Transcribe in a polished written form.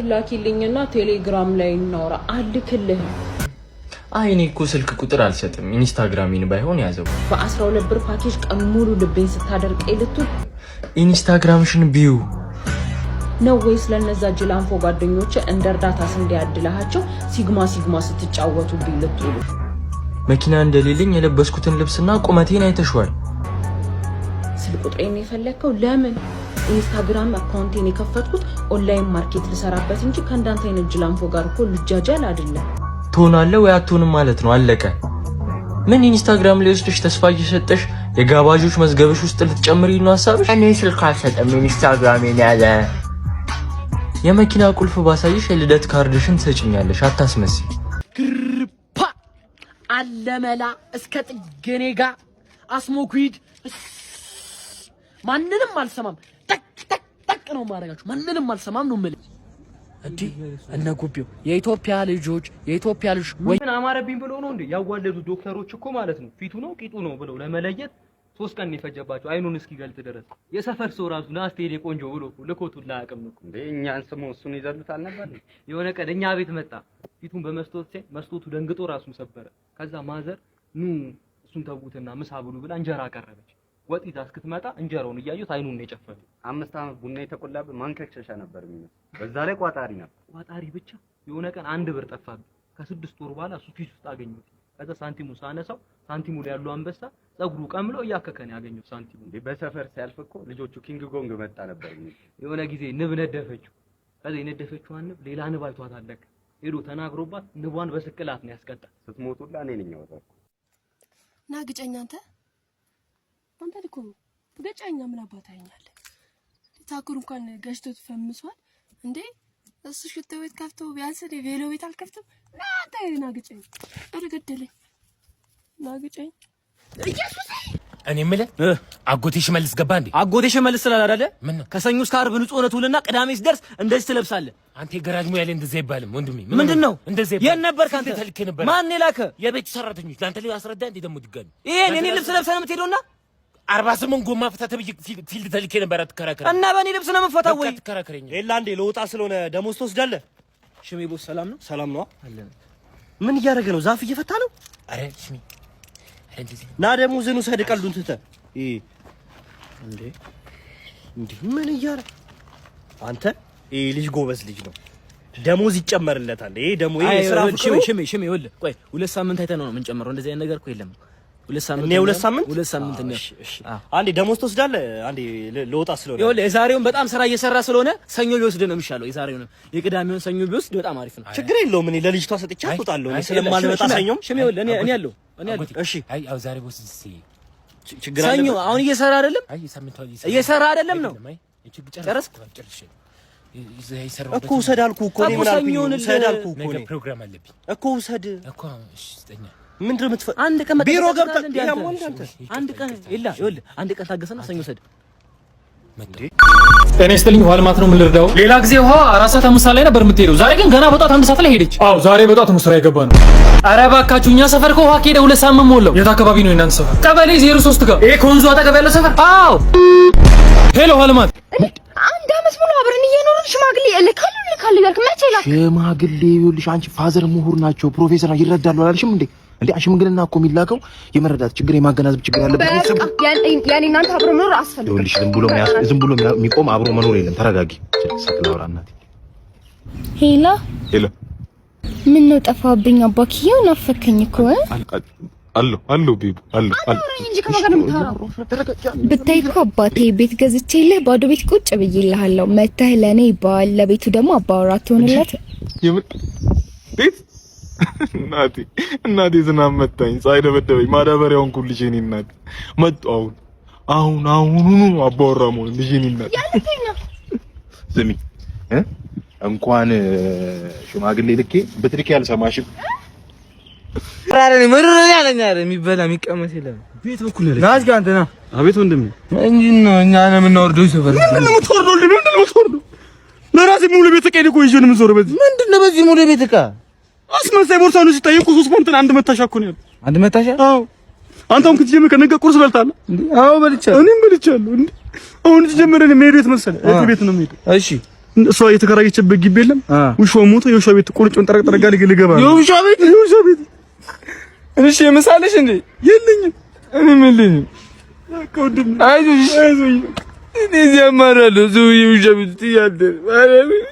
ላኪልኝና ቴሌግራም ላይ እናውራ። አልክልህም። አይ፣ እኔ እኮ ስልክ ቁጥር አልሰጥም። ኢንስታግራሜን ባይሆን ያዘው። በ12 ብር ፓኬጅ ቀን ሙሉ ልቤን ስታደርቀኝ ልትውል ኢንስታግራምሽን ቢዩ ነው ወይስ ለነዛ ጅላንፎ ጓደኞች እንደ እርዳታ ስንዴ ያድልሃቸው sigma sigma ስትጫወቱብኝ ልትውሉ? መኪና እንደሌለኝ የለበስኩትን ልብስና ቁመቴን አይተሽዋል። ስልክ ቁጥሬን የፈለግከው ለምን? ኢንስታግራም account ኤን የከፈትኩት online market ልሰራበት እንጂ ከእንዳንተ አይነት ጅላንፎ ጋር እኮ ልጃጃል አይደለም። ትሆናለህ ወይ አትሆንም ማለት ነው። አለቀ። ምን ኢንስታግራም ላይ ወስደሽ ተስፋ እየሰጠሽ የጋባዦች መዝገብሽ ውስጥ ልትጨምሪ ነው ሀሳብሽ? እኔ ስልክ አልሰጥም፣ ኢንስታግራሜን ያዘ። የመኪና ቁልፍ ባሳይሽ የልደት ካርድሽን ትሰጭኛለሽ። አታስመስይ። ግርፓ አለመላ እስከ ጥገኔ ጋ አስሞኩድ ማንንም አልሰማም። ጠቅ ጠቅ ጠቅ ነው የማደርጋችሁ። ማንንም አልሰማም ነው የምልህ። እንዴ እነ ጉቢው የኢትዮጵያ ልጆች፣ የኢትዮጵያ ልጆች ወይ ምን አማረብኝ ብሎ ነው እንዴ ያዋለዱት ዶክተሮች እኮ ማለት ነው። ፊቱ ነው ቂጡ ነው ብለው ለመለየት 3 ቀን የፈጀባቸው አይኑን እስኪገልጥ ድረስ። የሰፈር ሰው ራሱ ና እስቲ የኔ ቆንጆ ብሎ እኮ ልኮቱላ አያውቅም እኮ። እንዴ፣ እኛን ስሙ እሱን ይዘሉት አልነበር? የሆነ ቀን እኛ ቤት መጣ። ፊቱን በመስታወት ሲያይ መስታወቱ ደንግጦ ራሱን ሰበረ። ከዛ ማዘር ኑ እሱን ተዉትና ምሳ ብሉ ብላ እንጀራ አቀረበች። ወጥ ይዛ እስክትመጣ እንጀራውን እያዩት አይኑን ነው የጨፈነው። 5 ዓመት ቡና የተቆላብህ ማንከክሸሻ ነበር የሚመስል። በዛ ላይ ቋጣሪ ነበር። ቋጣሪ ብቻ። የሆነ ቀን 1 ብር ጠፋብኝ። ከ6 ወር በኋላ እሱ ኪስ ውስጥ አገኘሁት። ከዛ ሳንቲሙ ሳነሳው ሳንቲሙ ላይ ያለው አንበሳ ጸጉሩ ቀምሎ እያከከ ነው ያገኘሁት ሳንቲሙ። እንዴ፣ በሰፈር ሲያልፍ እኮ ልጆቹ ኪንግ ኮንግ መጣ ነበር የሚል። የሆነ ጊዜ ንብ ነደፈችው። ከዛ የነደፈችዋን ንብ ሌላ ንብ አይቷት አለቀ። ሄዶ ተናግሮባት ንቧን በስቅላት ነው ያስቀጣል። ስትሞቱላ እኔ ነኝ ያወጣኩ። ና ግጨኝ አንተ፣ አንተ ልኮ ገጫኛ ምን አባት ያኛለህ? ታኩር እንኳን ገጭቶት ፈምሷል እንዴ። እሱ ሽቶ ቤት ከፍቶ ቢያንስ እኔ ቬሎ ቤት አልከፍትም። ና አንተ ና ግጨኝ። ኧረ ገደለኝ። ና ግጨኝ። ኢየሱስ! እኔ የምልህ አጎቴ ሽመልስ ገባ እንዴ? አጎቴ ሽመልስ ስላለ አይደለ? ምን ነው? ከሰኞ እስከ ዓርብ ንጹህ ሆነህ ትውልና ቅዳሜ ሲደርስ እንደዚህ ትለብሳለህ። አንተ የገራጅ ሙያ ላይ እንደዛ አይባልም ወንድሜ። ምንድን ነው? እንደዛ የት አይባልም። ነበርክ አንተ? ተልኬ ነበር። ማን የላከ? የቤቱ ሰራተኞች ለአንተ ላይ አስረዳ እንዴ ደግሞ ድጋሚ? ይሄን የኔ ልብስ ለብሰህ ነው የምትሄደውና 48 ጎማ ፍታ ተብዬ field ተልኬ ነበር። አትከራከር። እና በእኔ ልብስ ነው የምፈታው ወይ? በቃ አትከራከረኝ። ሌላ እንዴ ለወጣ ስለሆነ ደሞዝ ትወስዳለህ? ሽሜ boss፣ ሰላም ነው? ሰላም ነው። ምን እያደረገ ነው? ዛፍ እየፈታ ነው። አረ ሽሜ፣ አረ እንደዚህ ና ደሞዝህን ውሰድ። ቀልዱን ትተህ ይሄ እንዴ እንዴ ምን እያደረገ አንተ? ይሄ ልጅ ጎበዝ ልጅ ነው። ደሞዝ ይጨመርለታል። ይሄ ደሞ ይሄ የስራ ፍቅሩ ሽሜ፣ ሽሜ፣ ሽሜ፣ ይኸውልህ ቆይ 2 ሳምንት አይተነው ነው የምንጨምረው። እንደዚህ አይነት ነገር እኮ የለም። 2 ሳምንት እኔ 2 ሳምንት 2 ሳምንት ነው። እሺ፣ እሺ። አንዴ ደሞዝ ትወስዳለህ። አንዴ ለወጣ ስለሆነ ይኸውልህ የዛሬውን በጣም ስራ እየሰራ ስለሆነ ሰኞ ቢወስድ ነው የሚሻለው። የዛሬውን የቅዳሜውን ሰኞ ቢወስድ በጣም አሪፍ ነው። ችግር የለውም። እኔ ለልጅቷ ሰጥቻት እወጣለሁ። እኔ ስለማልመጣ ሰኞም ሽሜ፣ ይኸውልህ እኔ አለሁ፣ እኔ አለሁ። እሺ። አይ አው ዛሬ boss ችግር አለ። ሰኞ አሁን እየሰራ አይደለም፣ አይ ሳምንቱ እየሰራ አይደለም ነው። አይ ችግር ጨረስክ? ጨርሼ እኮ ውሰድ አልኩህ እኮ እኔ። ምን አልኩኝ? ውሰድ አልኩህ እኮ ነገ እኔ ፕሮግራም አለብኝ እኮ ውሰድ እኮ። እሺ ስጠኛ። ምንድን ነው የምትፈ አንድ ቀን ቢሮ መጠበቅ ገብተህ እንዴ አንተ? ያሟል አንተ። አንድ ቀን ይላ ይኸውልህ አንድ ቀን ታገሰና ሰኞ ውሰድ። ጤና ይስጥልኝ። ውሃ ልማት ነው፣ ምን ልርዳው? ሌላ ጊዜ ውሃ 4 ሰዓት 5 ሰዓት ላይ ነበር የምትሄደው። ዛሬ ግን ገና በጧት 1 ሰዓት ላይ ሄደች። አዎ፣ ዛሬ በጧት ነው ስራ የገባ ነው። ኧረ እባካችሁ፣ እኛ ሰፈር ከውሃ ከሄደ 2 ሳምንት ሞላው። የት አካባቢ ነው የእናንተ ሰፈር? ቀበሌ 03 ጋር። ይሄ ከወንዙ አጠገብ ያለው ሰፈር? አዎ። Hello ውሃ ልማት። አንድ አመት ሙሉ አብረን እየኖርን ሽማግሌ እልካለሁ እልካለሁ እያልክ መቼ ላክ? ሽማግሌ ይኸውልሽ፣ አንቺ father ምሁር ናቸው፣ ፕሮፌሰር ይረዳሉ አላልሽም እንዴ? እንዴ ሽምግልና እኮ የሚላከው የመረዳት ችግር የማገናዘብ ችግር ያለበት በቃ ያኔ እናንተ አብሮ መኖር አስፈልግም። ይኸውልሽ፣ ዝም ብሎ የሚቆም አብሮ መኖር የለም። ተረጋጊ። ስልክ ላውራ እናቴ። Hello። Hello። ምን ነው ጠፋብኝ? አባክዬው ናፈከኝ እኮ። አለሁ፣ አለሁ baby፣ አለሁ። አውራኝ እንጂ ከማን ጋር ነው የምታወራው? ብታይ እኮ አባቴ ቤት ገዝቼልህ ባዶ ቤት ቁጭ ብዬልሃለሁ። መተህ ለእኔ ባል ለቤቱ ደግሞ አባወራ ትሆንለት። የምን ቤት እናቴ? እናቴ፣ ዝናብ መታኝ፣ ፀሐይ ደበደበኝ፣ ማዳበሪያውን ኩል ልጄ። እኔ እናቴ መጡ። አሁን አሁን አሁኑኑ አባወራ መሆን ልጄ። እኔ እናቴ ስሚ እ እንኳን ሽማግሌ ልኬ ብትልኬ አልሰማሽም። የሚበላ የሚቀመስ የለም። ቤት በኩል ነው። ና እስኪ አንተ ና። አቤት ወንድሜ። እንጂ ነው እኛ ነን የምናወርደው ሰፈር። ምንድን ነው የምትወርደው? ምንድን ነው የምትወርደው? ለራሴ ሙሉ ቤት ዕቃ እኮ ይዤ ነው የምዞረው። በዚህ ምንድን ነው በዚህ ሙሉ ቤት ዕቃ? አስመሳይ ቦርሳ ነው ሲጠየቁ ሶስት ፓንትና አንድ መታሻ እኮ ነው ያለው። አንድ መታሻ? አዎ። አንተ አሁን ከተጀመረ ከነገ ቁርስ በልተሃል? አዎ በልቻለሁ። እኔም በልቻለሁ። እንዴ አሁን ተጀመረ ነው የምሄደው የት መሰለህ? እህቴ ቤት ነው የምሄደው። እሺ። እሷ የተከራየችበት ግቢ የለም፣ ውሻው ሞቶ የውሻ ቤት ቁርጮን ጠረቅ ጠረቅ አድርጌ ልገባ ነው። የውሻ ቤት? የውሻ ቤት። እሺ የምሳለሽ እንዴ? የለኝም። እኔም የለኝም። በቃ ወንድሜ አይዞሽ፣ አይዞሽ። እኔ እዚህ አማራለሁ። እዚሁ የውሻ ቤት ውስጥ እያደረ ማርያምን።